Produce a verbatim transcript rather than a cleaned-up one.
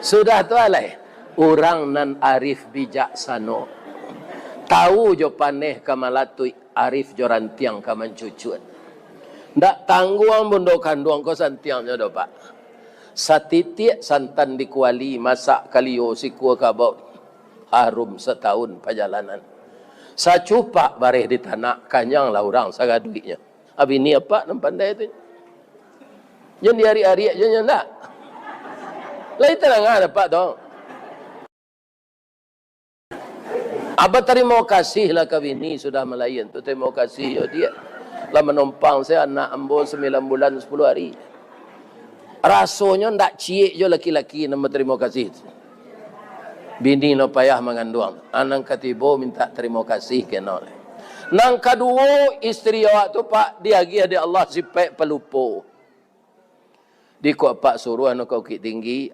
Sudah tu alai, urang nan arif bijaksano, tahu jo paneh ka malatuik, arif jo rantiang ka mancucuak. Ndak tangguang bundo kanduang ko santiangnyo doh, Pak. Satitiak santan di kuali, masak kalio sikua kabau, harum satahun pajalanan. Sacupak bareh di tanak, kanyanglah urang sagaduiknyo. Abini apak nan pandai tu. Jan diariak-ariak je nyo ndak. Lai tanang apak tu. Abah tarimo kasih lah ka bini sudah malayan tu. Tarimo kasih yo diak. Lah manompang se anak ambo sambilan bulan sapuluah ari. Rasonyo ndak ciek jo laki-laki nan batarimo kasih tu. Bini no payah manganduang, anak katibo mintak tarimo kasih keno. Nan kaduo, istri awak tu, Pak, diagiah dek Allah sipaik palupo. Di ko apak suruah no ka Bukittinggi,